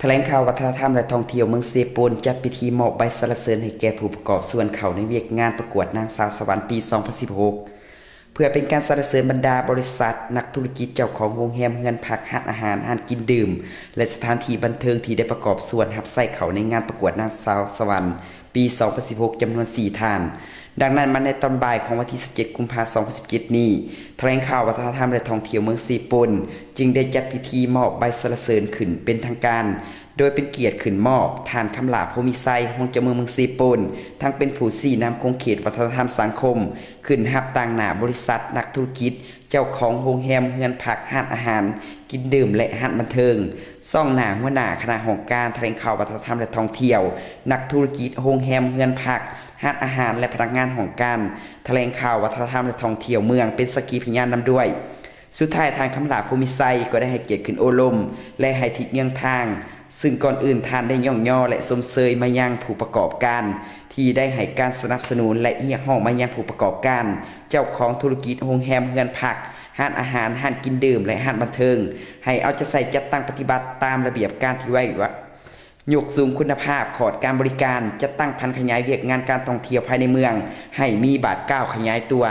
ຖະແຫຼງຂ່າວວັດທະນະທຳ ແລະ ທ່ອງທ່ຽວເມືອງເຊໂປນ ຈັດພິທີມອບໃບສັນລະເສີນໃຫ້ແກ່ຜູ້ປະກອບສ່ວນເຂົ້າໃນວຽກງານປະກວດນາງສາວສະຫວັນປີສອງພັນສິບຫົກ ເພື່ອເປັນການສັນລະເສີນບັນດາບໍລິສັດ, ນັກທຸລະກິດ, ເຈົ້າຂອງໂຮງແຮມ, ເຮືອນພັກ, ຮ້ານອາຫານ, ຮ້ານກິນດື່ມ ແລະ ສະຖານທີ່ບັນເທີງທີ່ໄດ້ປະກອບສ່ວນຮັບໃຊ້ເຂົ້າໃນງານປະກວດນາງສາວສະຫວັນປີສອງພັນສິບຫົກ ຈຳນວນສີ່ທ່ານ. ດັ່ງນັ້ນ, ມາໃນຕອນບ່າຍຂອງວັນທີສິບເຈັດ ກຸມພາ ສອງພັນສິບເຈັດນີ້, ຖະແຫຼງຂ່າວວັດທະນະທຳ ແລະ ທ່ອງທ່ຽວເມືອງເຊໂປນ ຈຶ່ງໄດ້ຈັດພິທີມອບໃບສັນລະເສີນຂຶ້ນເປັນທາງການ, ໂດຍເປັນກຽດຂຶ້ນມອບທ່ານ ຄຳຫຼ້າ ໂພມິໄຊ ຮອງເຈົ້າເມືອງເມືອງເຊໂປນ ທັງເປັນຜູ້ຊີ້ນຳຂົງເຂດວັດທະນະທຳສັງຄົມ ຂຶ້ນຮັບຕາງໜ້າບໍລິສັດ, ນັກທຸລະກິດ, ເຈົ້າຂອງໂຮງແຮມ, ເຮືອນພັກ, ຮ້ານອາຫານກິນດື່ມ ແລະ ຮ້ານບັນເທີງ, ສ່ອງໜ້າຫົວໜ້າຄະນະຫ້ອງການຖະແຫຼງຂ່າວວັດທະນະທຳ ແລະ ທ່ອງທ່ຽວ, ນັກທຸລະກິດ, ໂຮງແຮມ, ເຮືອນພັກ, ຮ້ານອາຫານ ແລະ ພະນັກງານຫ້ອງການຖະແຫຼງຂ່າວວັດທະນະທຳ ແລະ ທ່ອງທ່ຽວເມືອງ ເປັນສັກຂີພະຍານນຳດ້ວຍ. ສຸດທ້າຍ, ທ່ານ ຄຳຫຼ້າ ໂພມິໄຊ ກໍໄດ້ໃຫ້ກຽດຂຶ້ນໂອ້ລົມ ແລະ ໃຫ້ທິດເຍືອງທາງ, ຊຶ່ງກ່ອນອື່ນທ່ານໄດ້ຍ້ອງຍໍ ແລະ ຊົມເຊີຍມາຍັງຜູ້ປະກອບການ ທີ່ໄດ້ໃຫ້ການສະໜັບສະໜູນ ແລະ ຮຽກຮ້ອງມາຍັງຜູ້ປະກອບການ, ເຈົ້າຂອງທຸລະກິດ, ໂຮງແຮມ, ເຮືອນພັກ, ຮ້ານອາຫານ, ຮ້ານກິນດື່ມ ແລະ ຮ້ານບັນເທີງ ໃຫ້ເອົາໃຈໃສ່ຈັດຕັ້ງປະຕິບັດຕາມລະບຽບການທີ່ໄວ້ວ່າ ຍົກສູງຄຸນນະພາບຂອດການບໍລິການ, ຈັດຕັ້ງຜັນຂະຫຍາຍວຽກງານການທ່ອງທ່ຽວພາຍໃນເມືອງໃຫ້ມີບາດກ້າວຂະຫຍາຍຕົວ.